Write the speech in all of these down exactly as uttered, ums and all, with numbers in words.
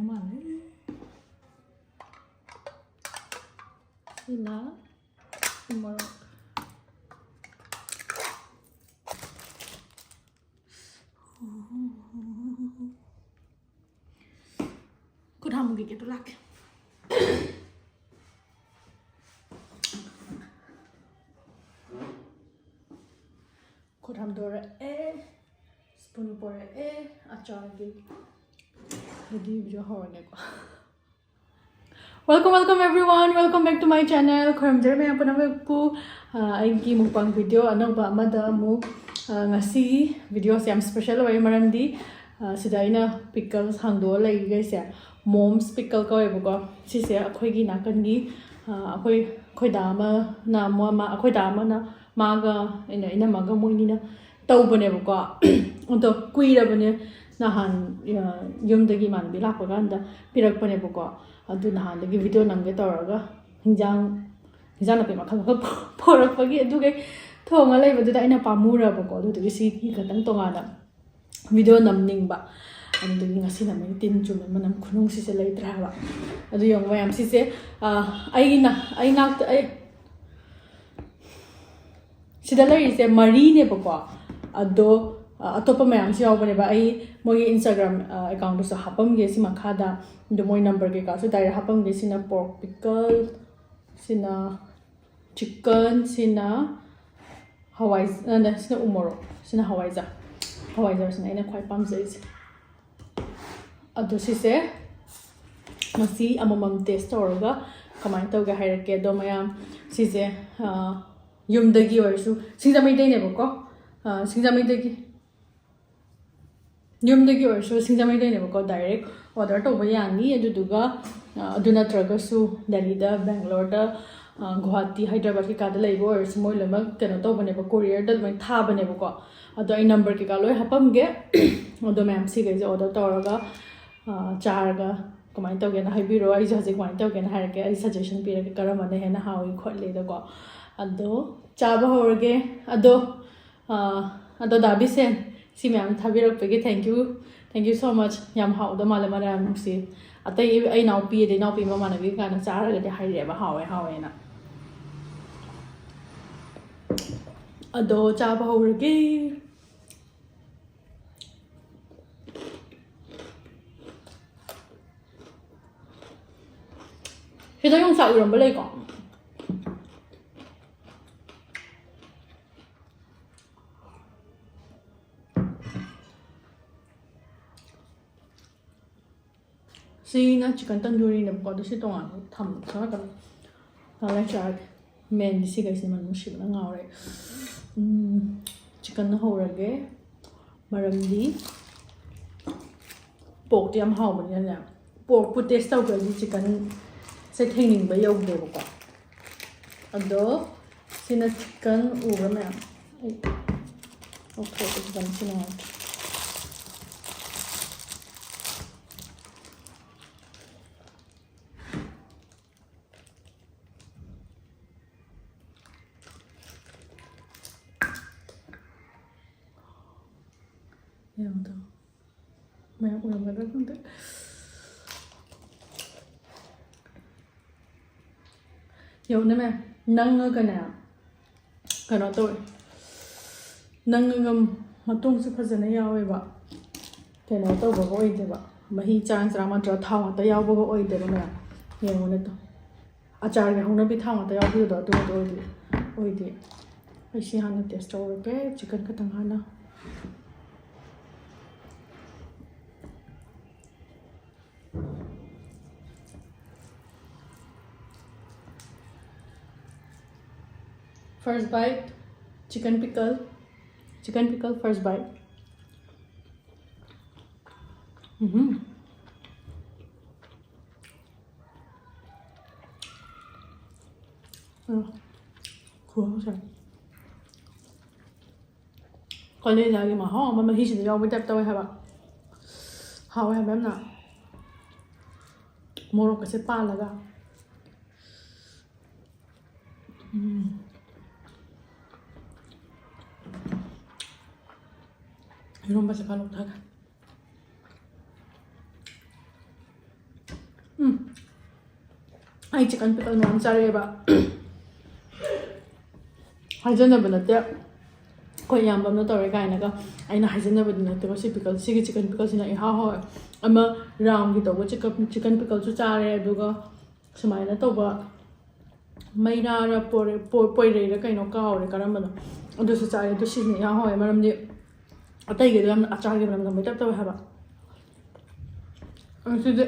ꯃꯥꯜꯂꯦ꯫ ꯁꯤꯅ ꯎꯃꯣꯔꯣꯛ꯫ ꯈꯨꯠ ꯍꯥꯝꯃꯨꯈꯤꯒꯦ, ꯑꯗꯨ ꯂꯥꯛꯀꯦ꯫ ꯈꯨꯠ ꯍꯥꯝꯗꯣꯔꯛꯑꯦ, spoon ꯄꯣꯔꯛꯑꯦ, ꯑꯆꯥꯔꯒꯤ video ꯍꯧꯔꯒꯦꯀꯣ꯫ Welcome, welcome everyone, welcome back to my channel. ꯈꯨꯔꯨꯝꯖꯔꯤ ꯃꯌꯥꯝ ꯄꯨꯝꯅꯃꯛꯄꯨ꯫ ꯑ, ꯑꯩꯒꯤ mukbang video ꯑꯅꯧꯕ ꯑꯃꯗ ꯑꯃꯨꯛ, ꯑ, ꯉꯁꯤ videoꯁꯦ ꯌꯥꯝ special ꯑꯣꯏ, ꯃꯔꯝꯗꯤ, ꯑ, ꯁꯤꯗ ꯑꯩꯅ pickles ꯍꯥꯡꯗꯣꯛꯑ ꯂꯩꯔꯤꯈꯩꯁꯦ mom's pickle ꯀꯧꯋꯦꯕꯀꯣ꯫ ꯁꯤꯁꯦ ꯑꯩꯈꯣꯏꯒꯤ ꯅꯥꯀꯟꯒꯤ, ꯑ, ꯑꯩꯈꯣꯏ, ꯑꯩꯈꯣꯏ ꯗꯥ ꯑꯃꯅ ꯑꯃ, ꯃꯥ-, ꯑꯩꯈꯣꯏ ꯗꯥ ꯑꯃꯅ ꯃꯥꯒ ꯑꯩꯅ, ꯏꯅꯝꯃꯒ ꯃꯣꯏꯅꯤꯅ ꯇꯧꯕꯅꯦꯕꯀꯣ꯫ ꯑꯗꯣ ꯀꯨꯏꯔꯕꯅꯦ, ꯅꯍꯥꯟ, ꯑ, ꯌꯨꯝꯗꯒꯤ ꯏꯃꯥꯟꯅꯕꯤ ꯂꯥꯛꯄ ꯀꯥꯟꯗ ꯄꯤꯔꯛꯄꯅꯦꯕꯀꯣ꯫ ꯑꯗꯨ ꯅꯍꯥꯟꯗꯒꯤ video ꯅꯝꯒꯦ ꯇꯧꯔꯒ ꯍꯤꯟꯖꯥꯡ, ꯍꯤꯟꯖꯥꯡ ꯅꯥꯄꯤ ꯃꯈꯜ ꯃꯈꯜ ꯄꯣꯔꯛꯄꯒꯤ ꯑꯗꯨꯒꯩ ꯊꯣꯡꯉ ꯂꯩꯕꯗꯨꯗ ꯑꯩꯅ ꯄꯥꯝꯃꯨꯔꯕꯀꯣ꯫ ꯑꯗꯨꯗꯨꯒꯤ ꯁꯤꯒꯤ ꯈꯛꯇꯪ ꯇꯣꯉꯥꯟꯅ video ꯅꯝꯅꯤꯡꯕ꯫ ꯑꯗꯨꯗꯒꯤ ꯉꯁꯤ ꯅꯝꯃꯤ ꯇꯤꯟ ꯆꯨꯝꯃꯦ, ꯃꯅꯝ ꯈꯨꯅꯨꯡꯁꯤꯁꯦ ꯂꯩꯇ꯭ꯔꯦ ꯍꯥꯏꯕ꯫ ꯑꯗꯨ ꯌꯦꯡꯉꯣ ꯃꯌꯥꯝ, ꯁꯤꯁꯦ, ꯑ, ꯑꯩꯒꯤ ꯅ-, ꯑꯩ ꯅꯥꯛꯇ, ꯑꯩ ꯁꯤꯗ ꯂꯩꯔꯤꯁꯦ ꯃꯔꯤꯅꯦꯕꯀꯣ꯫ ꯑꯗꯣ, ꯑ, ꯑꯇꯣꯞꯄ ꯃꯌꯥꯝꯁꯨ ꯌꯥꯎꯕꯅꯦꯕ꯫ ꯑꯩ ꯃꯣꯏꯒꯤ Instagram, ꯑ, accountꯇꯁꯨ ꯍꯥꯞꯄꯝꯒꯦ ꯁꯤ ꯃꯈꯥꯗ꯫ ꯑꯗꯣ ꯃꯣꯏ number ꯀꯩꯀꯥꯁꯨ direct ꯍꯥꯞꯄꯝꯒꯦ꯫ ꯁꯤꯅ pork pickle, ꯁꯤꯅ chicken, ꯁꯤꯅ ꯍꯋꯥꯏ-, ꯑ, ꯅ-, ꯁꯤꯅ ꯎꯃꯣꯔꯣꯛ, ꯁꯤꯅ ꯍꯋꯥꯏꯖꯥꯔ꯫ ꯍꯋꯥꯏꯖꯥꯔꯁꯤꯅ ꯑꯩꯅ ꯈ꯭ꯋꯥꯏ ꯄꯥꯝꯖꯩꯁꯦ꯫ ꯑꯗꯣ ꯁꯤꯁꯦ ꯉꯁꯤ ꯑꯃꯃꯝ taste ꯇꯧꯔꯒ ꯀꯃꯥꯏꯅ ꯇꯧꯒꯦ ꯍꯥꯏꯔꯛꯀꯦ꯫ ꯑꯗꯣ ꯃꯌꯥꯝ, ꯁꯤꯁꯦ, ꯑ, ꯌꯨꯝꯗꯒꯤ ꯑꯣꯏꯔꯁꯨ, ꯁꯤꯡꯖꯃꯩꯗꯩꯅꯦꯕꯀꯣ꯫ ꯑ, ꯁꯤꯡꯖꯃꯩꯗꯒꯤ, ꯌꯨꯝꯗꯒꯤ ꯑꯣꯏꯔꯁꯨ ꯁꯤꯡꯖꯃꯩꯗꯩꯅꯦꯕꯀꯣ, direct order ꯇꯧꯕ ꯌꯥꯅꯤ꯫ ꯑꯗꯨꯗꯨꯒ, ꯑ, ꯑꯗꯨ ꯅꯠꯇ꯭ꯔꯒꯁꯨ ꯗꯦꯜꯂꯤꯗ, ꯕꯦꯡꯒ꯭ꯂꯣꯔꯗ, ꯑ, ꯒꯨꯋꯥꯍꯥꯇꯤ, ꯍꯥꯏꯗ꯭ꯔꯕꯥꯗ ꯀꯩꯀꯥꯗ ꯂꯩꯕ ꯑꯣꯏꯔꯁꯨ ꯃꯣꯏ ꯂꯣꯏꯅꯃꯛ ꯀꯩꯅꯣ ꯇꯧꯕꯅꯦꯕ, courierꯗ ꯑꯗꯨꯃꯥꯏꯅ ꯊꯥꯕꯅꯦꯕꯀꯣ꯫ ꯑꯗꯣ ꯑꯩ number ꯀꯩꯀꯥ ꯂꯣꯏ ꯍꯥꯞꯄꯝꯒꯦ꯫ ꯑꯗꯣ ꯃꯌꯥꯝ ꯁꯤꯈꯩꯁꯦ order ꯇꯧꯔꯒ, ꯑ, ꯆꯥꯔꯒ ꯀꯃꯥꯏꯅ ꯇꯧꯒꯦꯅ ꯍꯥꯏꯕꯤꯔꯣ꯫ ꯑꯩꯁꯨ ꯍꯧꯖꯤꯛ ꯀꯃꯥꯏꯅ ꯇꯧꯒꯦꯅ ꯍꯥꯏꯔꯛꯀꯦ꯫ ꯑꯩ suggestion ꯄꯤꯔꯒꯦ ꯀꯔꯝꯕꯅ ꯍꯦꯟꯅ ꯍꯥꯎꯏ ꯈꯣꯠꯂꯤꯗꯀꯣ꯫ ꯑꯗꯣ ꯆꯥꯕ ꯍꯧꯔꯒꯦ꯫ ꯑꯗꯣ, ꯑ, ꯑꯗꯣ ꯗꯥ ꯕꯤꯁꯦꯟ, ꯁꯤ ꯃꯌꯥꯝ ꯊꯥꯕꯤꯔꯛꯄꯒꯤ thank you꯫ Thank you so much. ꯌꯥꯝ ꯍꯥꯎꯗꯧ ꯃꯥꯜꯂꯦ, ꯃꯅꯝ ꯌꯥꯝ ꯅꯨꯡꯁꯤ꯫ ꯑꯇꯩ ꯑꯩ ꯏꯅꯥꯎꯄꯤ, ꯑꯗꯩ ꯏꯅꯥꯎꯄꯤ ꯃꯃꯥꯟꯅꯕꯤ ꯀꯥꯏꯅ ꯆꯥꯔꯒꯗꯤ ꯍꯥꯏꯔꯛꯑꯦꯕ, "ꯍꯥꯎꯋꯦ, ꯍꯥꯎꯋꯦꯅ"꯫ ꯑꯗꯣ ꯆꯥꯕ ꯍꯧꯔꯒꯦ꯫ ꯁꯤꯗ ꯌꯣꯡꯆꯥꯛ ꯏꯔꯣꯝꯕ ꯂꯩꯀꯣ꯫ ꯁꯤꯅ chicken ꯇꯟꯗꯨꯔꯤꯅꯦꯕꯀꯣ, ꯑꯗꯨ ꯁꯤ ꯇꯣꯉꯥꯟꯅ ꯊꯝ-, ꯈꯔ ꯈꯔ ꯉꯥꯛ ꯂꯩꯔ ꯆꯥꯔꯒꯦ꯫ ꯃꯦꯟꯗꯤ ꯁꯤꯈꯩꯁꯤꯅ ꯃꯅꯝ ꯅꯨꯡꯁꯤꯕꯅ ꯉꯥꯎꯔꯦ꯫ ꯎꯝ, chicken ꯍꯧꯔꯒꯦ, ꯃꯔꯝꯗꯤ porkꯇꯤ ꯌꯥꯝ ꯍꯥꯎꯕꯅꯤꯅꯅꯦ꯫ Porkꯄꯨ taste ꯇꯧꯈ꯭ꯔꯗꯤ chickenꯁꯦ ꯊꯦꯡꯅꯤꯡꯕ ꯌꯧꯗꯦꯕꯀꯣ꯫ ꯑꯗꯣ ꯁꯤꯅ chicken ꯎꯕ꯭ꯔꯥ ꯃꯌꯥꯝ? ꯑꯩ ꯂꯧꯊꯣꯛꯀꯦ, ꯈꯤꯇꯪ ꯁꯤ ꯅꯨꯡꯉꯥꯏꯇꯦ꯫ ꯌꯦꯡꯉꯣ꯫ ꯃꯌꯥꯝ ꯎꯔꯝꯒꯗ꯭ꯔꯥ ꯈꯪꯗꯦ꯫ ꯌꯦꯡꯉꯨꯅꯦ ꯃꯌꯥꯝ, ꯅꯪꯉꯒꯅꯦ, ꯀꯩꯅꯣ ꯇꯧꯋꯦ, ꯅꯪꯉꯒ ꯃꯇꯣꯡꯁꯨ ꯐꯖꯅ ꯌꯥꯎꯋꯦꯕ꯫ ꯀꯩꯅꯣ ꯇꯧꯕꯒ ꯑꯣꯏꯗꯦꯕ, ꯃꯍꯤ ꯆꯔꯥꯡ ꯆꯔꯥꯡ ꯅꯠꯇ꯭ꯔꯒ ꯊꯥꯎ ꯉꯥꯛꯇ ꯌꯥꯎꯕꯒ ꯑꯣꯏꯗꯦꯕ ꯃꯌꯥꯝ꯫ ꯌꯦꯡꯉꯨꯅꯦ ꯑꯗꯣ, ꯑꯆꯥꯔꯒꯤ ꯍꯧꯅꯕꯤ ꯊꯥꯎ ꯉꯥꯛꯇ ꯌꯥꯎꯕꯤꯗꯣ, ꯑꯗꯨ ꯑꯣꯏꯗꯦ, ꯑꯣꯏꯗꯦ꯫ ꯑꯩ ꯁꯤ ꯍꯥꯟꯅ taste ꯇꯧꯔꯒꯦ, chicken ꯈꯛꯇꯪ ꯍꯥꯟꯅ꯫ First bite, chicken pickle, chicken pickle first bite. ꯎꯝꯍꯨꯝ꯫ ꯎꯝ꯫ ꯈꯨꯍꯥꯎꯁꯦ꯫ ꯀꯂꯦꯖꯥꯒꯤ ꯃꯍꯥꯎ ꯑꯃ ꯃꯍꯤꯁꯤꯗ ꯌꯥꯎꯕꯩ type ꯇꯧꯋꯦ ꯍꯥꯏꯕ꯫ ꯍꯥꯎꯋꯦ ꯍꯥꯏꯕ ꯌꯥꯝꯅ꯫ ꯃꯣꯔꯣꯛꯀꯁꯦ ꯄꯥꯜꯂꯒ꯫ ꯎꯝ꯫ ꯏꯔꯣꯝꯕꯁꯦ ꯈꯔ ꯂꯧꯊꯒꯦ꯫ ꯆꯤꯛꯀꯟ ꯄꯤꯀꯜ ꯃꯌꯥꯝ ꯆꯥꯔꯛꯑꯦꯕ꯫ ꯍꯥꯏꯖꯅꯕ ꯅꯠꯇꯦ, ꯑꯩꯈꯣꯏ ꯏꯌꯥꯝꯕ ꯑꯃꯅ ꯇꯧꯔꯦ ꯀꯥꯏꯅꯒ꯫ ꯑꯩꯅ ꯍꯥꯏꯖꯅꯕꯗꯤ ꯅꯠꯇꯦꯕ꯫ ꯁꯤ ꯄꯤꯀꯜ, ꯁꯤꯒꯤ ꯆꯤꯛꯀꯟ ꯄꯤꯀꯜꯁꯤꯅ ꯏꯍꯥꯎ ꯍꯥꯎꯋꯦ꯫ ꯑꯃ ꯔꯥꯝꯒꯤ ꯇꯧꯕ ꯆꯤꯛꯀꯟ, ꯆꯤꯛꯀꯟ ꯄꯤꯀꯜꯁꯨ ꯆꯥꯔꯦ, ꯑꯗꯨꯒ ꯁꯨꯃꯥꯏꯅ ꯇꯧꯕ ꯃꯩꯔꯥꯔ ꯄꯣꯔꯦ-, ꯄꯣ-, ꯄꯣꯏꯔꯩꯔ ꯀꯩꯅꯣ ꯀꯥꯎꯔꯦ ꯀꯔꯝꯕꯅꯣ, ꯑꯗꯨꯁꯨ ꯆꯥꯔꯦ꯫ ꯑꯗꯨ ꯁꯤꯁꯤꯅ ꯏꯍꯥꯎ ꯍꯥꯎꯋꯦ, ꯃꯔꯝꯗꯤ ꯑꯇꯩꯒꯤꯗꯣ ꯌꯥꯝꯅ ꯑꯆꯥꯔꯒꯤ ꯃꯅꯝ ꯅꯝꯕꯩ ꯇꯥꯏꯞ ꯇꯧꯋꯦ ꯍꯥꯏꯕ꯫ ꯑꯁꯤꯗꯤ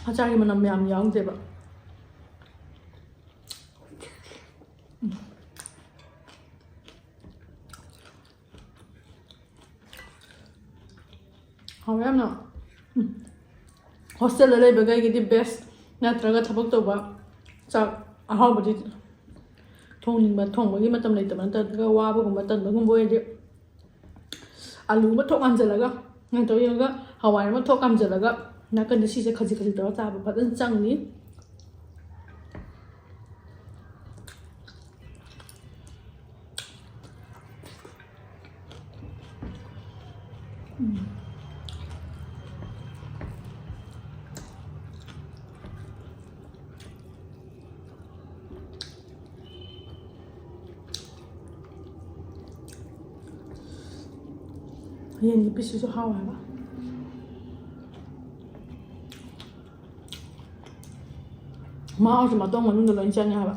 ꯑꯆꯥꯔꯒꯤ ꯃꯅꯝ ꯌꯥꯝ ꯌꯥꯎꯗꯦꯕ꯫ ꯍꯥꯎꯋꯦ ꯌꯥꯝꯅ꯫ ꯎꯝ꯫ ꯍꯣꯁꯇꯦꯜꯗ ꯂꯩꯕꯈꯩꯒꯤꯗꯤ ꯕꯦꯁ, ꯅꯠꯇ꯭ꯔꯒ ꯊꯕꯛ ꯇꯧꯕ ꯆꯥꯛ ꯑꯍꯥꯎꯕꯗꯤ ꯊꯣꯡꯅꯤꯡꯕ, ꯊꯣꯡꯕꯒꯤ ꯃꯇꯝ ꯂꯩꯇꯕ ꯅꯠꯇ꯭ꯔꯒ ꯋꯥꯕꯒꯨꯝꯕ ꯇꯟꯕꯒꯨꯝꯕ ꯑꯣꯏꯔꯗꯤ ꯑꯂꯨ ꯑꯃ ꯊꯣꯛ ꯀꯥꯝꯁꯤꯜꯂꯒ, ꯅꯠꯇ꯭ꯔꯒ ꯍꯋꯥꯏ ꯑꯃ ꯊꯣꯛ ꯀꯥꯝꯁꯤꯜꯂꯒ ꯅꯥꯀꯟꯗ ꯁꯤꯁꯦ ꯈꯖꯤꯛ ꯈꯖꯤꯛ ꯇꯧꯔꯒ ꯆꯥꯕ ꯐꯖꯅ ꯆꯪꯅꯤ꯫ ꯌꯦꯟꯒꯤ ꯄꯤꯁꯁꯤꯁꯨ ꯍꯥꯎꯋꯦ ꯍꯥꯏꯕ꯫ ꯃꯍꯥꯎꯁꯦ ꯃꯇꯣꯡ ꯃꯅꯨꯡꯗ ꯂꯣꯏ ꯆꯪꯉꯦ ꯍꯥꯏꯕ꯫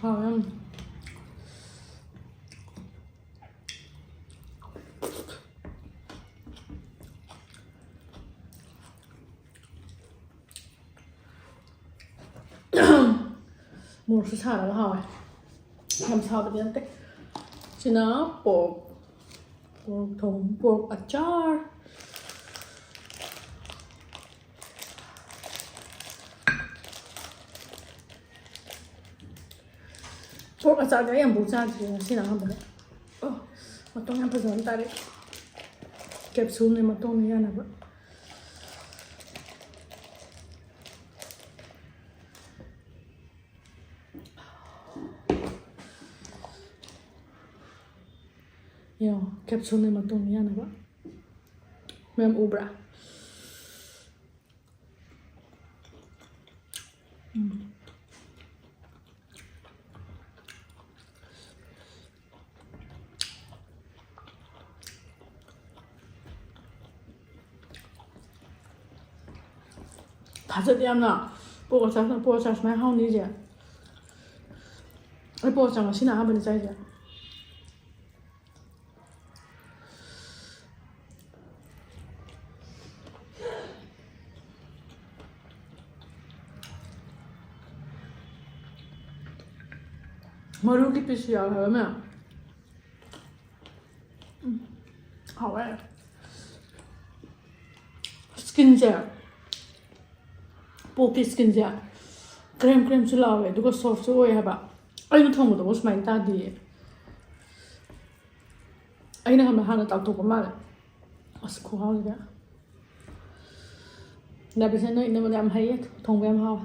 ꯍꯥꯎꯋꯦ ꯌꯥꯝ꯫ ꯃꯣꯔꯣꯛꯁꯨ ꯁꯥꯔꯒ ꯍꯥꯎꯋꯦ꯫ ꯌꯥꯝ ꯁꯥꯕꯗꯤ ꯅꯠꯇꯦ꯫ ꯁꯤꯅ ꯄꯣꯔꯛ꯫ ꯄꯣꯔꯛ ꯊꯣꯡ, ꯄꯣꯔꯛ ꯑꯆꯥꯔ꯫ ꯄꯣꯔꯛ ꯑꯆꯥꯔꯗꯤ ꯑꯩ ꯑꯃꯨꯛ ꯆꯥꯗ꯭ꯔꯤ, ꯉꯁꯤꯅ ꯑꯍꯥꯟꯕꯅꯦ꯫ ꯑꯣ, ꯃꯇꯣꯡ ꯌꯥꯝ ꯐꯖꯅ ꯇꯥꯔꯛꯑꯦ꯫ ꯀꯦꯞꯁꯨꯜꯅꯦ, ꯃꯇꯣꯡꯅꯦ ꯌꯥꯅꯕ꯫ ꯌꯦꯡꯉꯣ, ꯀꯦꯞꯁꯨꯜꯅꯦ, ꯃꯇꯣꯡꯅꯦ ꯌꯥꯅꯕ꯫ ꯃꯌꯥꯝ ꯎꯕ꯭ꯔꯥ? ꯎꯝ꯫ ꯊꯥꯖꯗꯦ ꯌꯥꯝꯅ꯫ ꯄꯣꯔꯛ ꯑꯆꯥꯔ, ꯄꯣꯔꯛ ꯑꯆꯥꯔ ꯁꯨꯃꯥꯏꯅ ꯍꯥꯎꯅꯤꯁꯦ꯫ ꯑꯩ ꯄꯣꯔꯛ ꯑꯆꯥꯔ ꯉꯁꯤꯅ ꯑꯍꯥꯟꯕꯅꯦ ꯆꯥꯏꯁꯦ꯫ ꯃꯔꯨꯒꯤ ꯄꯤꯁꯁꯨ ꯌꯥꯎꯋꯦ ꯍꯥꯏꯕ ꯃꯌꯥꯝ꯫ ꯎꯝ, ꯍꯥꯎꯋꯦ꯫ ꯁ꯭ꯀꯤꯟꯁꯦ, ꯄꯣꯛꯀꯤ ꯁ꯭ꯀꯤꯟꯁꯦ ꯀ꯭ꯔꯦꯝ ꯀ꯭ꯔꯦꯝꯁꯨ ꯂꯥꯎꯋꯦ, ꯑꯗꯨꯒ ꯁꯣꯐꯁꯨ ꯑꯣꯏ ꯍꯥꯏꯕ꯫ ꯑꯩꯅ ꯊꯣꯡꯕꯗꯕꯨ ꯁꯨꯃꯥꯏꯅ ꯇꯥꯗꯤꯌꯦ꯫ ꯑꯩꯅ ꯈꯟꯕ ꯍꯥꯟꯅ ꯇꯥꯎꯊꯣꯛꯄ ꯃꯥꯜꯂꯦ꯫ ꯑꯁ, ꯈꯨꯍꯥꯎꯁꯤꯗꯤ꯫ ꯂꯥꯕꯤꯁꯅ ꯅꯣꯏ ꯏꯅꯝꯃꯗ ꯌꯥꯝ ꯍꯩꯌꯦ, ꯊꯣꯡꯕ ꯌꯥꯝ ꯍꯥꯎꯋꯦ꯫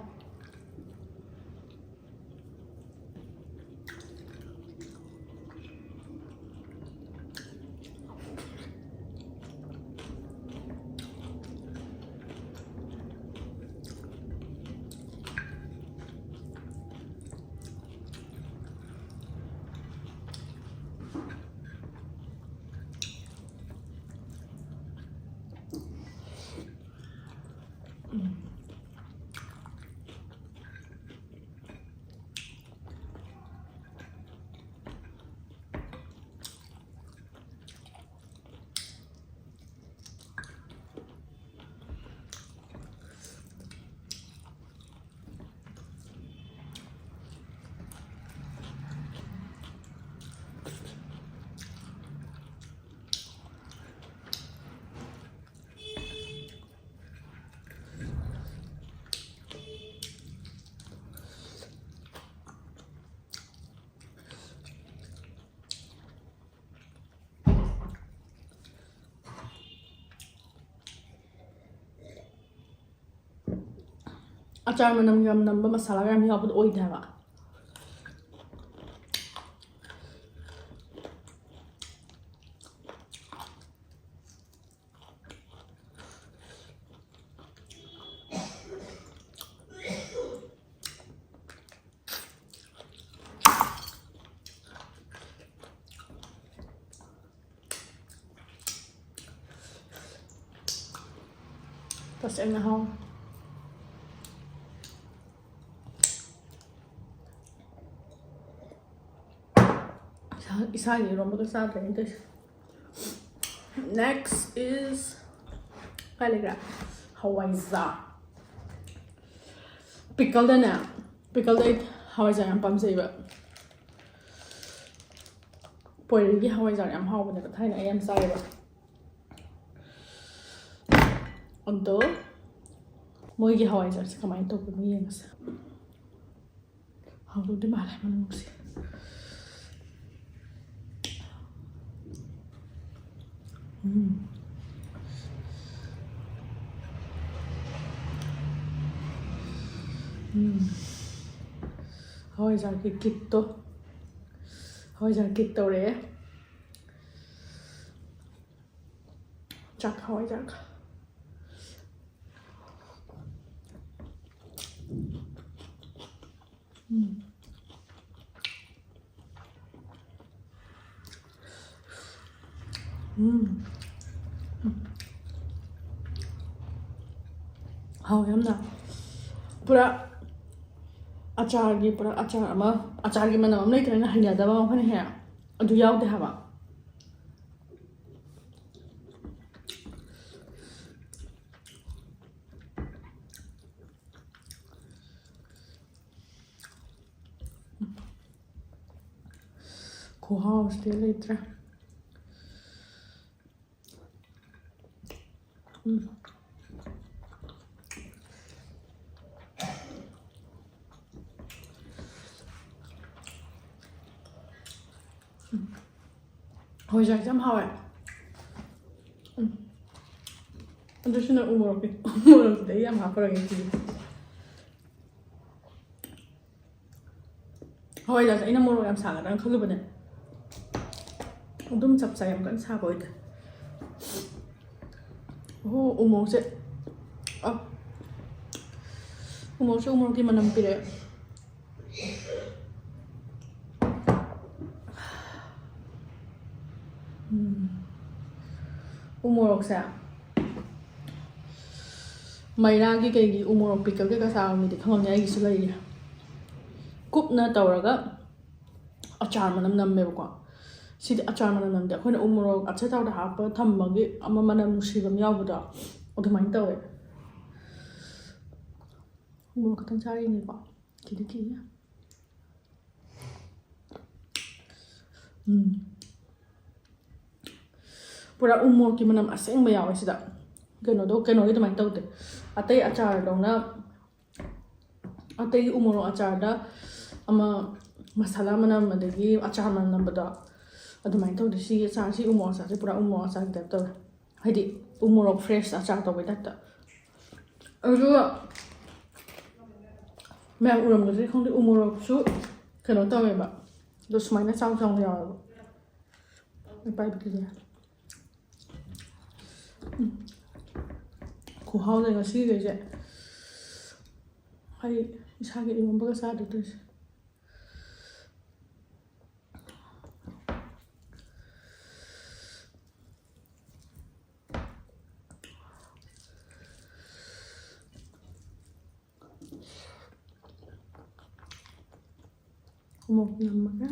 ꯑꯆꯥꯔ ꯃꯅꯝ ꯌꯥꯝ ꯅꯝꯕ, ꯃꯁꯥꯂꯥꯒ ꯌꯥꯝ ꯌꯥꯎꯕꯗꯣ ꯑꯣꯏꯗꯦ ꯍꯥꯏꯕ꯫ ꯇꯁꯦꯡꯅ ꯍꯥꯎ꯫ ꯏꯁꯥ-, ꯏꯁꯥꯒꯤ ꯏꯔꯣꯝꯕꯒ ꯆꯥꯗ꯭ꯔꯦꯅꯦ ꯇꯧꯔꯤꯁꯦ꯫ Next is ꯀꯥꯏ ꯂꯩꯈ꯭ꯔꯦ? ꯍꯋꯥꯏꯖꯥꯔ꯫ Pickleꯗꯅꯦ, pickleꯗ ꯑꯩ ꯍꯋꯥꯏꯖꯥꯔ ꯌꯥꯝ ꯄꯥꯝꯖꯩꯕ꯫ ꯄꯣꯏꯔꯩꯒꯤ ꯍꯋꯥꯏꯖꯥꯔ ꯌꯥꯝ ꯍꯥꯎꯕꯅꯦꯕ, ꯊꯥꯏꯅ ꯑꯩ ꯌꯥꯝ ꯆꯥꯏꯌꯦꯕ꯫ ꯑꯗꯣ ꯃꯣꯏꯒꯤ ꯍꯋꯥꯏꯖꯥꯔꯁꯦ ꯀꯃꯥꯏꯅ ꯇꯧꯕꯅꯣ ꯌꯦꯡꯉꯁꯦ꯫ ꯍꯥꯎꯗꯧꯗꯤ ꯃꯥꯜꯂꯦ ꯃꯅꯨꯡꯁꯦ꯫ ꯎꯝ꯫ ꯎꯝ꯫ ꯍꯋꯥꯏꯖꯥꯔꯒꯤ ꯀꯤꯠꯇꯣ꯫ ꯍꯋꯥꯏꯖꯥꯔ ꯀꯤꯠ ꯇꯧꯔꯛꯑꯦ꯫ ꯆꯥꯛ ꯍꯋꯥꯏꯖꯥꯔꯒ꯫ ꯎꯝ꯫ ꯎꯝ꯫ ꯍꯥꯎꯋꯦ ꯌꯥꯝꯅ꯫ ꯄꯨꯔꯥ ꯑꯆꯥꯔꯒꯤ, ꯄꯨꯔꯥ ꯑꯆꯥꯔ ꯑꯃ, ꯑꯆꯥꯔꯒꯤ ꯃꯅꯝ ꯑꯃ ꯂꯩꯇ꯭ꯔꯅ ꯍꯩꯅꯗꯕ ꯑꯃ ꯑꯩꯈꯣꯏꯅ ꯍꯦꯛ ꯑꯗꯨ ꯌꯥꯎꯗꯦ ꯍꯥꯏꯕ꯫ ꯈꯨꯍꯥꯎꯁꯤꯗꯤ ꯂꯩꯇ꯭ꯔꯦ꯫ ꯎꯝ꯫ ꯎꯝ꯫ ꯍꯋꯥꯏꯖꯥꯔꯁꯦ ꯌꯥꯝ ꯍꯥꯎꯋꯦ꯫ ꯎꯝ꯫ ꯑꯗꯨꯁꯨꯅ ꯎ ꯃꯣꯔꯣꯛꯀꯤ-, ꯎ ꯃꯣꯔꯣꯛꯁꯤꯗ ꯑꯩ ꯌꯥꯝ ꯍꯥꯞꯄꯔꯒꯦ ꯁꯤꯗꯤ꯫ ꯍꯋꯥꯏꯖꯥꯔꯁꯦ ꯑꯩꯅ ꯃꯣꯔꯣꯛ ꯌꯥꯝ ꯁꯥꯒꯗ꯭ꯔꯥꯅ ꯈꯜꯂꯨꯕꯅꯦ꯫ ꯑꯗꯨꯝ ꯆꯞ ꯆꯥꯏ, ꯌꯥꯝ ꯀꯟꯅ ꯁꯥꯕ ꯑꯣꯏꯗꯦ꯫ ꯑꯣ, ꯎꯃꯣꯔꯣꯛꯁꯦ, ꯑ, ꯎꯃꯣꯔꯣꯛꯁꯦ ꯎꯃꯣꯔꯣꯛꯀꯤ ꯃꯅꯝ ꯄꯤꯔꯛꯑꯦ꯫ ꯎꯝ꯫ ꯎꯃꯣꯔꯣꯛꯁꯦ ꯃꯩꯔꯥꯒꯤ ꯀꯩꯒꯤ ꯎꯃꯣꯔꯣꯛ ꯄꯤꯀꯜ ꯀꯩꯀꯥ ꯆꯥꯕ ꯃꯤꯗꯤ ꯈꯪꯉꯝꯅꯤ, ꯑꯩꯒꯤꯁꯨ ꯂꯩꯔꯤ꯫ ꯀꯨꯞꯅ ꯇꯧꯔꯒ ꯑꯆꯥꯔ ꯃꯅꯝ ꯅꯝꯃꯦꯕꯀꯣ꯫ ꯁꯤꯗꯤ ꯑꯆꯥꯔ ꯃꯅꯝ ꯅꯝꯗꯦ, ꯑꯩꯈꯣꯏꯅ ꯎꯃꯣꯔꯣꯛ ꯑꯆꯥꯊꯥꯎꯗ ꯍꯥꯞꯄ ꯊꯝꯕꯒꯤ ꯑꯃ ꯃꯅꯝ ꯅꯨꯡꯁꯤꯕ ꯑꯃ ꯌꯥꯎꯕꯗꯣ, ꯑꯗꯨꯃꯥꯏꯅ ꯇꯧꯋꯦ꯫ ꯎꯃꯣꯔꯣꯛ ꯈꯛꯇꯪ ꯆꯥꯔꯤꯅꯦꯀꯣ꯫ ꯈꯤꯇꯪ ꯈꯤꯇꯪ꯫ ꯎꯝ꯫ ꯄꯨꯔꯥ ꯎꯃꯣꯔꯣꯛꯀꯤ ꯃꯅꯝ ꯑꯁꯦꯡꯕ ꯌꯥꯎꯋꯦ ꯁꯤꯗ꯫ ꯀꯩꯅꯣꯗꯣ, ꯀꯩꯅꯣꯒꯤ ꯑꯗꯨꯃꯥꯏꯅ ꯇꯧꯗꯦ꯫ ꯑꯇꯩ ꯑꯆꯥꯔꯗꯧꯅ, ꯑꯇꯩ ꯎꯃꯣꯔꯣꯛ ꯑꯆꯥꯔꯗ ꯑꯃ ꯃꯁꯥꯂꯥ ꯃꯅꯝ ꯑꯗꯒꯤ ꯑꯆꯥꯔ ꯃꯅꯝ ꯅꯝꯕꯗꯣ ꯑꯗꯨꯃꯥꯏꯅ ꯇꯧꯗꯦ꯫ ꯁꯤꯒꯤ ꯑꯆꯥꯔ, ꯁꯤ ꯎꯃꯣꯔꯣꯛ ꯑꯆꯥꯔꯁꯦ ꯄꯨꯔꯥ ꯎꯃꯣꯔꯣꯛ ꯑꯆꯥꯔꯒꯤ type ꯇꯧꯋꯦ꯫ ꯍꯥꯏꯗꯤ ꯎꯃꯣꯔꯣꯛ fresh ꯑꯆꯥꯔ ꯇꯧꯕꯩ type ꯇ꯫ ꯑꯗꯨꯒ ꯃꯌꯥꯝ ꯎꯔꯝꯒꯗ꯭ꯔꯗꯤ ꯈꯪꯗꯦ, ꯎꯃꯣꯔꯣꯛꯁꯨ ꯀꯩꯅꯣ ꯇꯧꯋꯦꯕ, ꯑꯗꯣ ꯁꯨꯃꯥꯏꯅ ꯆꯥꯎ ꯆꯥꯎꯅ ꯌꯥꯎꯋꯦꯕ꯫ ꯑꯩ ꯄꯥꯏꯕ ꯀꯤꯖꯩ꯫ ꯎꯝ꯫ ꯈꯨꯍꯥꯎꯁꯦ ꯉꯁꯤꯈꯩꯁꯦ ꯑꯩ ꯏꯁꯥꯒꯤ ꯏꯔꯣꯝꯕꯒ ꯆꯥꯗꯣꯏ ꯇꯧꯔꯤꯁꯦ꯫ ꯎꯃꯣꯔꯣꯛ ꯅꯝꯃꯒ꯫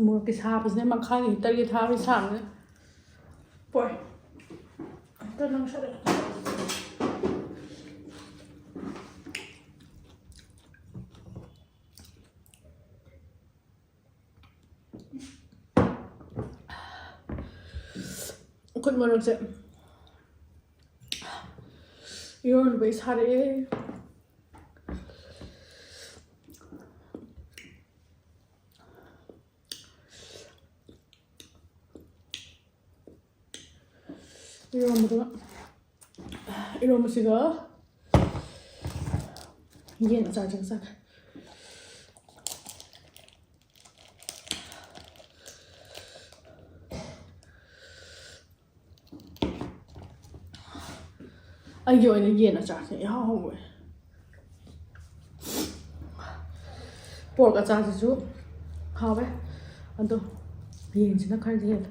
ꯃꯣꯔꯣꯛꯀꯤ ꯁꯥꯕꯁꯤꯅ ꯃꯈꯥꯒꯤ heater ꯒꯤ ꯊꯥꯕꯒꯤ ꯁꯥꯕꯅꯦ꯫ ꯄꯣꯏ꯫ Heater ꯅꯪ ꯁꯠꯂꯦ꯫ ꯈꯨꯠ ꯃꯔꯛꯁꯦ ꯏꯔꯣꯟꯕꯩ ꯁꯥꯔꯛꯑꯦ꯫ ꯏꯔꯣꯟꯕꯗꯨꯒ, ꯏꯔꯣꯟꯕꯁꯤꯒ ꯌꯦꯟ ꯑꯆꯥꯔꯁꯤꯒ ꯆꯥꯒꯦ꯫ ꯑꯩꯒꯤ ꯑꯣꯏꯅ ꯌꯦꯟ ꯑꯆꯥꯔꯁꯦ ꯏꯍꯥꯎ ꯍꯥꯎꯋꯦ꯫ ꯄꯣꯔꯛ ꯑꯆꯥꯔꯁꯤꯁꯨ ꯍꯥꯎꯋꯦ, ꯑꯗꯣ ꯌꯦꯟꯁꯤꯅ ꯈꯔꯗꯤ ꯍꯦꯜꯂꯦ꯫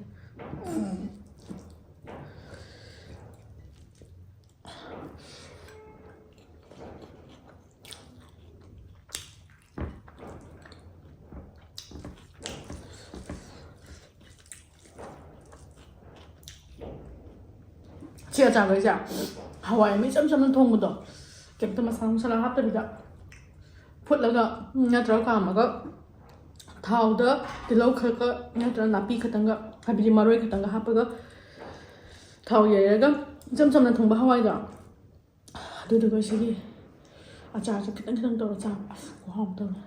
ꯁꯤ ꯑꯆꯥꯔꯈꯩꯁꯦ ꯍꯋꯥꯏ ꯑꯃ ꯏꯆꯝ ꯆꯝꯅ ꯊꯣꯡꯕꯗꯣ, ꯀꯩꯝꯇ ꯃꯁꯥꯂꯥ ꯅꯨꯡꯁꯥꯂꯥ ꯍꯥꯞꯇꯕꯤꯗ ꯐꯨꯠꯂꯒ ꯅꯠꯇ꯭ꯔꯒ ꯀꯥꯝꯃꯒ ꯊꯥꯎꯗ ꯇꯤꯜꯍꯧ ꯈꯔꯒ ꯅꯠꯇ꯭ꯔꯒ ꯅꯥꯄꯤ ꯈꯛꯇꯪꯒ, ꯍꯥꯏꯕꯗꯤ ꯃꯔꯣꯏ ꯈꯛꯇꯪꯒ ꯍꯥꯞꯄꯒ ꯊꯥꯎ ꯌꯩꯔꯒ ꯏꯆꯝ ꯆꯝꯅ ꯊꯣꯡꯕ ꯍꯋꯥꯏꯗꯣ, ꯑꯗꯨꯗꯨꯒ ꯁꯤꯒꯤ ꯑꯆꯥꯔꯁꯦ ꯈꯤꯇꯪ ꯈꯤꯇꯪ ꯇꯧꯔ ꯆꯥꯕ, ꯑꯁ, ꯈꯨꯍꯥꯎ ꯑꯃ ꯇꯧꯋꯦ꯫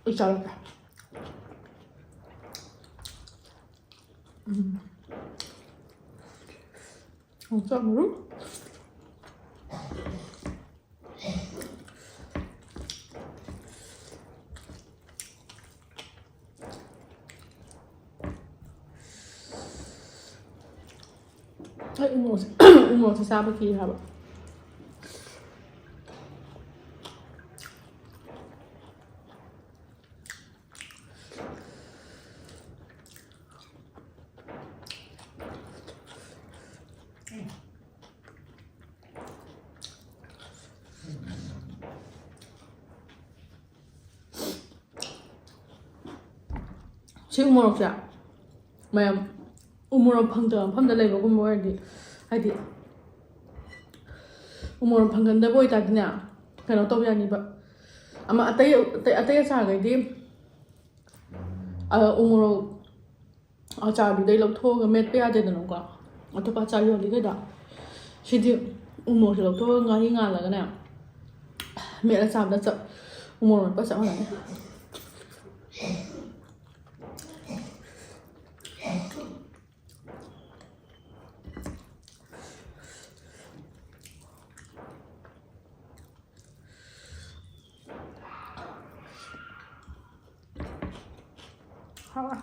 ꯑꯩ ꯆꯥꯔꯛꯀꯦ꯫ ꯎꯝ꯫ ꯌꯣꯡꯆꯥꯛ ꯃꯔꯨ꯫ ꯑꯩ ꯎꯃꯣꯔꯣꯛꯁꯦ, ꯎꯃꯣꯔꯣꯛꯁꯦ ꯆꯥꯕ ꯀꯤ ꯍꯥꯏꯕ꯫ ꯁꯤ ꯎꯃꯣꯔꯣꯛꯁꯦ ꯃꯌꯥꯝ ꯎꯃꯣꯔꯣꯛ ꯐꯪꯗꯕ ꯃꯐꯝꯗ ꯂꯩꯕꯒꯨꯝꯕ ꯑꯣꯏꯔꯗꯤ, ꯍꯥꯏꯗꯤ ꯎꯃꯣꯔꯣꯛ ꯐꯪꯒꯟꯗꯕ ꯑꯣꯏꯇꯥꯔꯗꯤꯅꯦ, ꯀꯩꯅꯣ ꯇꯧꯕ ꯌꯥꯅꯤꯕ꯫ ꯑꯃ ꯑꯇꯩ, ꯑꯇꯩ, ꯑꯇꯩ ꯑꯆꯥꯔꯈꯩꯗꯤ, ꯑ, ꯎꯃꯣꯔꯣꯛ ꯑꯆꯥꯔꯗꯨꯗꯩ ꯂꯧꯊꯣꯛꯑꯒ ꯃꯦꯠꯄ ꯌꯥꯗꯦꯗꯅꯀꯣ꯫ ꯑꯇꯣꯞꯄ ꯑꯆꯥꯔ ꯌꯣꯜꯂꯤ ꯀꯩꯗꯣ꯫ ꯁꯤꯗꯤ ꯎꯃꯣꯔꯣꯛꯁꯦ ꯂꯧꯊꯣꯛꯑꯒ ꯉꯥꯔꯤ ꯉꯥꯜꯂꯒꯅꯦ, ꯃꯦꯠꯂ ꯆꯥꯕꯗ ꯆꯞ, ꯎꯃꯣꯔꯣꯛ ꯃꯦꯠꯄ ꯆꯞ ꯃꯥꯟꯅꯩ꯫ ꯍꯥꯎꯋꯦ꯫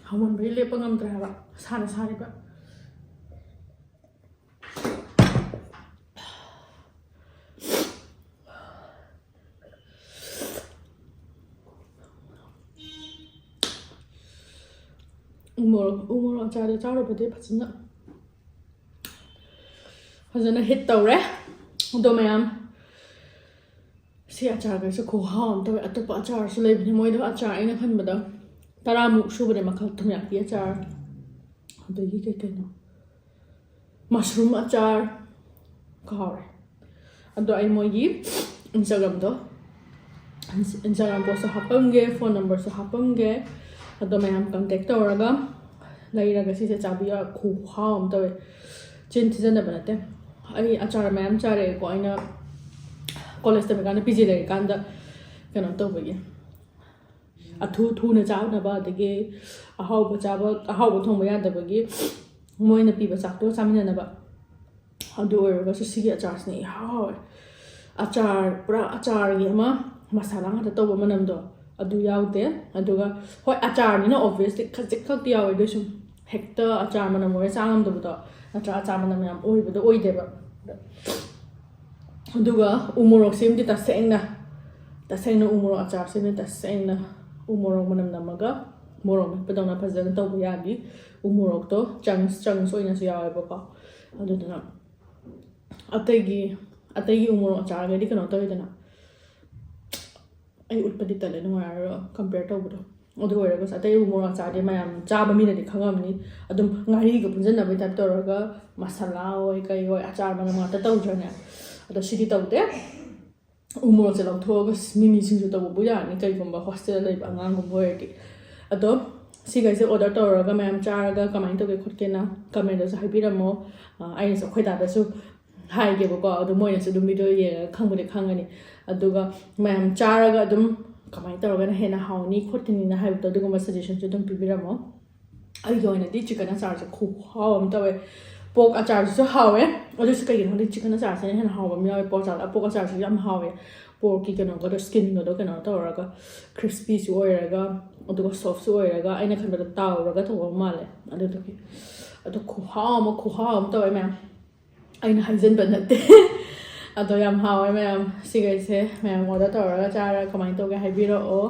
ꯍꯥꯎꯃꯟꯕꯒꯤ ꯂꯦꯞꯄ ꯉꯝꯗ꯭ꯔꯦ ꯍꯥꯏꯕ, ꯁꯥꯅ ꯁꯥꯔꯤꯕ꯫ ꯎ ꯃꯣꯔꯣꯛ, ꯎ ꯃꯣꯔꯣꯛ ꯑꯆꯥꯔꯗꯣ ꯆꯥꯔꯨꯕꯗꯤ ꯐꯖꯅ, ꯐꯖꯅ ꯍꯤꯠ ꯇꯧꯔꯦ꯫ ꯑꯗꯣ ꯃꯌꯥꯝ, ꯁꯤ ꯑꯆꯥꯔꯈꯩꯁꯦ ꯈꯨꯍꯥꯎ ꯑꯃ ꯇꯧꯋꯦ꯫ ꯑꯇꯣꯞꯄ ꯑꯆꯥꯔꯁꯨ ꯂꯩꯕꯅꯦ, ꯃꯣꯏꯗꯣ ꯑꯆꯥꯔ ꯑꯩꯅ ꯈꯟꯕꯗ ꯇꯔꯥꯃꯨꯛ ꯁꯨꯕꯅꯦ, ꯃꯈꯜ ꯊꯨꯝꯌꯥꯛꯄꯤ ꯑꯆꯥꯔ, ꯑꯗꯒꯤ ꯀꯩ ꯀꯩꯅꯣ, ꯃꯁꯔꯨꯝ ꯑꯆꯥꯔ, ꯀꯥꯎꯔꯦ꯫ ꯑꯗꯣ ꯑꯩ ꯃꯣꯏꯒꯤ Instagram-ꯗꯣ, Instagram post-ꯇ ꯍꯥꯞꯄꯝꯒꯦ, phone number-ꯁꯨ ꯍꯥꯞꯄꯝꯒꯦ꯫ ꯑꯗꯣ ꯃꯌꯥꯝ contact ꯇꯧꯔꯒ ꯂꯩꯔꯒ ꯁꯤꯁꯦ ꯆꯥꯕꯤꯌꯣ꯫ ꯈꯨꯍꯥꯎ ꯑꯃ ꯇꯧꯋꯦ, ꯆꯤꯟ ꯊꯤꯖꯟꯅꯕ ꯅꯠꯇꯦ꯫ ꯑꯩ ꯑꯆꯥꯔ ꯃꯌꯥꯝ ꯆꯥꯔꯛꯑꯦꯀꯣ, ꯑꯩꯅ college ꯇꯝꯃꯤꯀꯥꯟꯗ, P G ꯂꯩꯔꯤꯀꯥꯟꯗ ꯀꯩꯅꯣ ꯇꯧꯕꯒꯤ, ꯑꯊꯨ ꯊꯨꯅ ꯆꯥꯅꯕ, ꯑꯗꯒꯤ ꯑꯍꯥꯎꯕ ꯆꯥꯕ, ꯑꯍꯥꯎꯕ ꯊꯣꯡꯕ ꯌꯥꯗꯕꯒꯤ ꯃꯣꯏꯅ ꯄꯤꯕ ꯆꯥꯛꯇꯣ ꯆꯥꯃꯤꯟꯅꯅꯕ꯫ ꯑꯗꯨ ꯑꯣꯏꯔꯒꯁꯨ ꯁꯤꯒꯤ ꯑꯆꯥꯔꯁꯤꯅ ꯏꯍꯥꯎ ꯍꯥꯎꯋꯦ꯫ ꯑꯆꯥꯔ, ꯄꯨꯔꯥ ꯑꯆꯥꯔꯒꯤ ꯑꯃ ꯃꯁꯥꯂꯥ ꯉꯥꯛꯇ ꯇꯧꯕ ꯃꯅꯝꯗꯣ ꯑꯗꯨ ꯌꯥꯎꯗꯦ꯫ ꯑꯗꯨꯒ ꯍꯣꯏ, ꯑꯆꯥꯔꯅꯤꯅ obviously ꯈꯖꯤꯛ ꯈꯛꯇꯤ ꯌꯥꯎꯋꯦ, ꯑꯗꯨꯏꯁꯨ ꯍꯦꯛꯇ ꯑꯆꯥꯔ ꯃꯅꯝ ꯑꯣꯏꯔ ꯆꯥ ꯉꯝꯗꯕꯗꯣ, ꯅꯠꯇ꯭ꯔꯥ? ꯑꯆꯥꯔ ꯃꯅꯝ ꯌꯥꯝ ꯑꯣꯏꯕꯗꯣ ꯑꯣꯏꯗꯦꯕ꯫ ꯑꯗꯨꯒ ꯎ ꯃꯣꯔꯣꯛꯁꯤꯃꯗꯤ ꯇꯁꯦꯡꯅ, ꯇꯁꯦꯡꯅ ꯎ ꯃꯣꯔꯣꯛ ꯑꯆꯥꯔꯁꯤꯃꯗꯤ ꯇꯁꯦꯡꯅ ꯎ ꯃꯣꯔꯣꯛ ꯃꯅꯝ ꯅꯝꯃꯒ ꯃꯣꯔꯣꯛ ꯃꯦꯠꯄꯗꯧꯅ ꯐꯖꯅ ꯇꯧꯕ ꯌꯥꯈꯤ꯫ ꯎ ꯃꯣꯔꯣꯛꯇꯣ chunks, chunks ꯑꯣꯏꯅꯁꯨ ꯌꯥꯎꯋꯦꯕꯀꯣ꯫ ꯑꯗꯨꯗꯨꯅ ꯑꯇꯩꯒꯤ, ꯑꯇꯩꯒꯤ ꯎ ꯃꯣꯔꯣꯛ ꯑꯆꯥꯔꯒꯗꯤ ꯀꯩꯅꯣ ꯇꯧꯋꯤꯗꯅ, ꯑꯩ ꯎꯠꯄꯗꯤ ꯇꯜꯂꯦ, ꯅꯨꯡꯉꯥꯏꯔꯔꯣꯏ compare ꯇꯧꯕꯗꯣ꯫ ꯑꯗꯨ ꯑꯣꯏꯔꯒꯁꯨ ꯑꯇꯩ ꯎ ꯃꯣꯔꯣꯛ ꯑꯆꯥꯔꯗꯤ ꯃꯌꯥꯝ ꯆꯥꯕ ꯃꯤꯅꯗꯤ ꯈꯪꯉꯝꯅꯤ, ꯑꯗꯨꯝ ꯉꯥꯔꯤꯒ ꯄꯨꯟꯁꯤꯟꯅꯕꯩ type ꯇꯧꯔꯒ ꯃꯁꯥꯂꯥ ꯑꯣꯏ ꯀꯩ ꯑꯣꯏ ꯑꯆꯥꯔ ꯃꯅꯝ ꯉꯥꯛꯇ ꯇꯧꯗ꯭ꯔꯅꯦ? ꯑꯗꯣ ꯁꯤꯗꯤ ꯇꯧꯗꯦ꯫ ꯎ ꯃꯣꯔꯣꯛꯁꯦ ꯂꯧꯊꯣꯛꯑꯒ ꯃꯤꯃꯤ ꯁꯤꯡꯖꯨ ꯇꯧꯕꯕꯨ ꯌꯥꯔꯅꯤ, ꯀꯩꯒꯨꯝꯕ hostel ꯂꯩꯕ ꯑꯉꯥꯡꯒꯨꯝꯕ ꯑꯣꯏꯔꯗꯤ꯫ ꯑꯗꯣ ꯁꯤꯈꯩꯁꯦ order ꯇꯧꯔꯒ ꯃꯌꯥꯝ ꯆꯥꯔꯒ ꯀꯃꯥꯏꯅ ꯇꯧꯒꯦ ꯈꯣꯠꯀꯦꯅ comment-ꯇꯁꯨ ꯍꯥꯏꯕꯤꯔꯝꯃꯣ꯫ ꯑ, ꯑꯩꯅꯁꯨ ꯑꯩꯈꯣꯏ ꯗꯥꯗꯁꯨ ꯍꯥꯏꯒꯦꯕꯀꯣ, ꯑꯗꯣ ꯃꯣꯏꯅꯁꯨ ꯑꯗꯨꯝ video ꯌꯦꯡꯉꯒ ꯈꯪꯕꯨꯗꯤ ꯈꯪꯒꯅꯤ꯫ ꯑꯗꯨꯒ ꯃꯌꯥꯝ ꯆꯥꯔꯒ ꯑꯗꯨꯝ ꯀꯃꯥꯏꯅ ꯇꯧꯔꯒꯅ ꯍꯦꯟꯅ ꯍꯥꯎꯅꯤ ꯈꯣꯠꯀꯅꯤꯅ ꯍꯥꯏꯕꯗꯣ, ꯑꯗꯨꯒꯨꯝꯕ suggestion-ꯁꯨ ꯑꯗꯨꯝ ꯄꯤꯕꯤꯔꯝꯃꯣ꯫ ꯑꯩꯒꯤ ꯑꯣꯏꯅꯗꯤ chicken ꯑꯆꯥꯔꯁꯦ ꯈꯨꯍꯥꯎ ꯑꯃ ꯇꯧꯋꯦ꯫ ꯄꯣꯔꯛ ꯑꯆꯥꯔꯁꯤꯁꯨ ꯍꯥꯎꯋꯦ꯫ ꯑꯗꯨꯁꯨ ꯀꯩꯒꯤꯅꯣ ꯈꯪꯗꯦ, ꯆꯤꯛꯀꯟ ꯑꯆꯥꯔꯁꯤꯅ ꯍꯦꯟꯅ ꯍꯥꯎꯕ ꯑꯃ ꯌꯥꯎꯋꯦ꯫ ꯄꯣꯔꯛ ꯑꯆꯥꯔ, ꯄꯣꯔꯛ ꯑꯆꯥꯔꯁꯤꯁꯨ ꯌꯥꯝ ꯍꯥꯎꯋꯦ꯫ ꯄꯣꯔꯛꯀꯤ ꯀꯩꯅꯣꯒꯗꯣ, ꯁ꯭ꯀꯤꯟꯒꯗꯣ ꯀꯩꯅꯣ ꯇꯧꯔꯒ, ꯈ꯭ꯔꯤꯁꯄꯤꯁꯨ ꯑꯣꯏꯔꯒ, ꯑꯗꯨꯒ ꯁꯣꯐꯁꯨ ꯑꯣꯏꯔꯒ, ꯑꯩꯅ ꯈꯟꯕꯗ ꯇꯥꯎꯔꯒ ꯊꯣꯡꯕ ꯃꯥꯜꯂꯦ꯫ ꯑꯗꯨꯗꯨꯒꯤ ꯑꯗꯣ ꯈꯨꯍꯥꯎ ꯑꯃ, ꯈꯨꯍꯥꯎ ꯑꯃ ꯇꯧꯋꯦ ꯃꯌꯥꯝ꯫ ꯑꯩꯅ ꯍꯥꯏꯖꯟꯕ ꯅꯠꯇꯦ꯫ ꯑꯗꯣ ꯌꯥꯝ ꯍꯥꯎꯋꯦ ꯃꯌꯥꯝ꯫ ꯁꯤꯈꯩꯁꯦ ꯃꯌꯥꯝ ꯑꯣꯔꯗꯔ ꯇꯧꯔꯒ ꯆꯥꯔꯒ ꯀꯃꯥꯏꯅ ꯇꯧꯒꯦ ꯍꯥꯏꯕꯤꯔꯛꯑꯣ꯫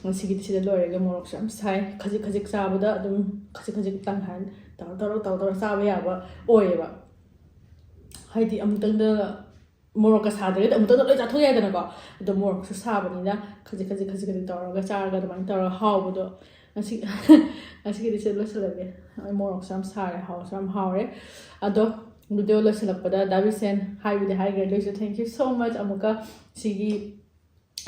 ꯉꯁꯤꯒꯤꯗꯤ ꯁꯤꯗ ꯂꯣꯏꯔꯒꯦ꯫ ꯃꯣꯔꯣꯛꯁꯨ ꯌꯥꯝ ꯁꯥꯏ꯫ ꯈꯖꯤꯛ ꯈꯖꯤꯛ ꯆꯥꯕꯗ ꯑꯗꯨꯝ, ꯈꯖꯤꯛ ꯈꯖꯤꯛ ꯇꯪꯈꯥꯏ ꯇꯧꯔ ꯇꯧꯔ ꯇꯧꯔ ꯇꯧꯔ ꯆꯥꯕ ꯌꯥꯕ ꯑꯣꯏꯌꯦꯕ꯫ ꯍꯥꯏꯗꯤ ꯑꯃꯨꯛꯇꯪꯗ ꯃꯣꯔꯣꯛꯀ ꯁꯥꯗ꯭ꯔꯒꯗꯤ ꯑꯃꯨꯛꯇꯪꯗ ꯂꯣꯏ ꯆꯥꯊꯣꯛ ꯌꯥꯏꯗꯅꯀꯣ꯫ ꯑꯗꯣ ꯃꯣꯔꯣꯛꯁꯨ ꯁꯥꯕꯅꯤꯅ ꯈꯖꯤꯛ ꯈꯖꯤꯛ ꯈꯖꯤꯛ ꯈꯖꯤꯛ ꯇꯧꯔꯒ ꯆꯥꯔꯒ ꯑꯗꯨꯃꯥꯏꯅ ꯇꯧꯔꯒ ꯍꯥꯎꯕꯗꯣ ꯉꯁꯤ, ꯉꯁꯤꯒꯤꯗꯤ ꯁꯤꯗ ꯂꯣꯏꯁꯤꯜꯂꯒꯦ꯫ ꯑꯩ ꯃꯣꯔꯣꯛꯁꯨ ꯌꯥꯝ ꯁꯥꯔꯦ, ꯍꯥꯎꯁꯨ ꯌꯥꯝ ꯍꯥꯎꯔꯦ꯫ ꯑꯗꯣ ꯚꯤꯗꯤꯑꯣ ꯂꯣꯏꯁꯤꯜꯂꯛꯄꯗ ꯗꯥ ꯕꯤꯁꯦꯟ ꯍꯥꯏꯕꯨꯗꯤ ꯍꯥꯏꯈ꯭ꯔꯦ, ꯑꯗꯨꯏꯁꯨ thank you so much꯫ ꯑꯃꯨꯛꯀ ꯁꯤꯒꯤ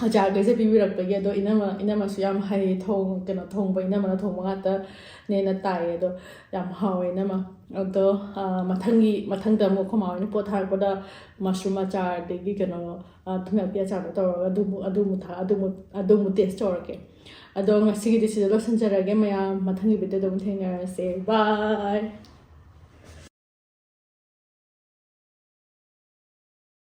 ꯑꯆꯥꯔꯈꯩꯁꯦ ꯄꯤꯕꯤꯔꯛꯄꯒꯤ꯫ ꯑꯗꯣ ꯏꯅꯝꯃ, ꯏꯅꯝꯃꯁꯨ ꯌꯥꯝ ꯍꯩ ꯊꯣꯡ-, ꯀꯩꯅꯣ ꯊꯣꯡꯕ, ꯏꯅꯝꯃꯅ ꯊꯣꯡꯕ ꯉꯥꯛꯇꯅꯦꯅ ꯇꯥꯏꯌꯦ꯫ ꯑꯗꯣ ꯌꯥꯝ ꯍꯥꯎꯋꯦ ꯏꯅꯝꯃ꯫ ꯑꯗꯣ, ꯑ, ꯃꯊꯪꯒꯤ, ꯃꯊꯪꯗ ꯑꯃꯨꯛ ꯑꯩꯈꯣꯏ ꯃꯥ ꯍꯣꯏꯅ ꯄꯣꯠ ꯊꯥꯔꯛꯄꯗ ꯃꯁꯔꯨꯝ ꯑꯆꯥꯔ, ꯑꯗꯒꯤ ꯀꯩꯅꯣ, ꯑ, ꯊꯨꯝꯌꯥꯛꯄꯤ ꯑꯆꯥꯔꯗꯣ ꯇꯧꯔꯒ ꯑꯗꯨꯃꯨꯛ, ꯑꯗꯨꯃꯨꯛ ꯊꯥ-, ꯑꯗꯨꯃꯨꯛ, ꯑꯗꯨꯃꯨꯛ ꯇꯦꯁ ꯇꯧꯔꯛꯀꯦ꯫ ꯑꯗꯣ ꯉꯁꯤꯒꯤꯗꯤ ꯁꯤꯗ ꯂꯣꯏꯁꯤꯟꯖꯔꯒꯦ ꯃꯌꯥꯝ꯫ ꯃꯊꯪꯒꯤ ꯚꯤꯗꯤꯑꯣꯗ ꯑꯃꯨꯛ ꯊꯦꯡꯅꯔꯁꯦ꯫ ꯕꯥꯏ꯫